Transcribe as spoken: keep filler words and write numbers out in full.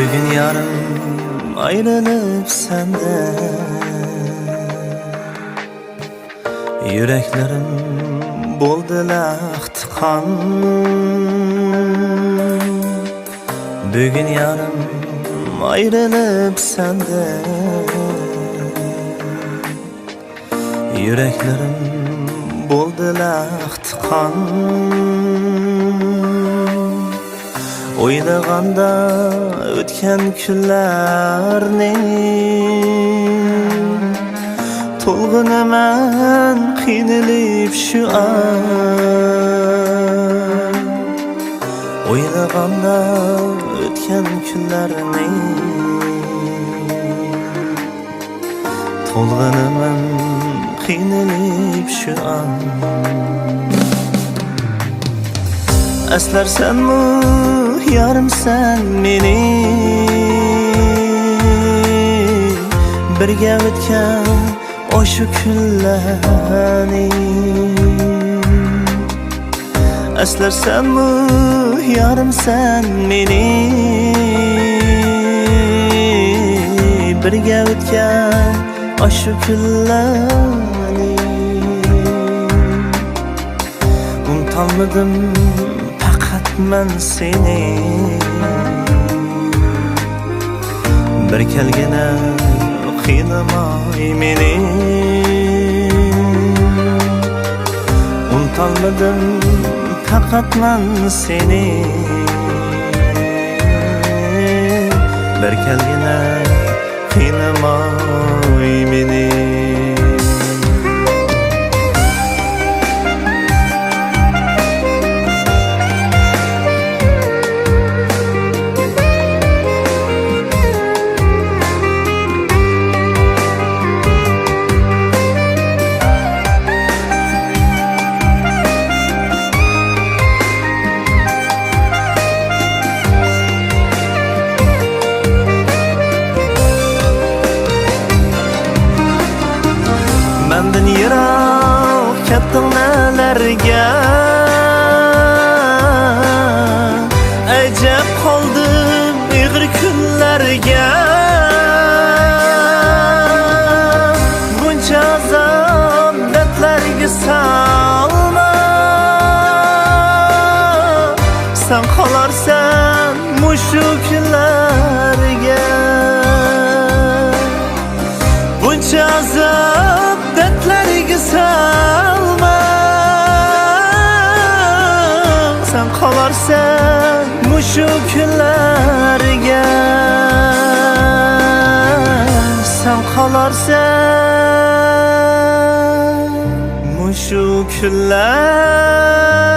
بۈگۈن يارىم ئايرىلىپ سەندىن، يۈرەكلىرىم بولدى لەختىقان. بۈگۈن يارىم ئايرىلىپ سەندىن، يۈرەكلىرىم بولدى لەختىقان. ئويلىغاندا ئۆتكەن كۈنلەرنى، تولغىنىمەن قىينىلىپ شۇ ئان. ئويلىغاندا ئۆتكەن كۈنلەرنى، تولغىنىمەن قىينىلىپ شۇ ئان. ئەسلەرسەنمۇ يارىم سەن مېنى، بىرگە ئۆتكەن ئاشۇ كۈنلەرنى. ئەسلەرسەنمۇ يارىم سەن مېنى، بىرگە ئۆتكەن ئاشۇ كۈنلەرنى. ئۇنتالمىدىم پەقەت مەن سېنى، بىر كەلگىنە قىينىماي مېنى. ئۇنتالمىدىم پەقەت مەن سېنى، بىر كەلگىنە قىينىماي مېنى. مەندىن يىراق كەتتىڭ نەلەرگە، ئەجەب قالدىم ئېغىر كۈنلەرگە. بۇنچە ئازاب دەردلەرگە سالما، سەن قالارسەن مۇشۇ كۈنلەرگە. بۇنچە ئازاب دەردلەرگە سالما، سەن قالارسەن مۇشۇ كۈنلەرگە. سەن قالارسەن مۇشۇ كۈنلەر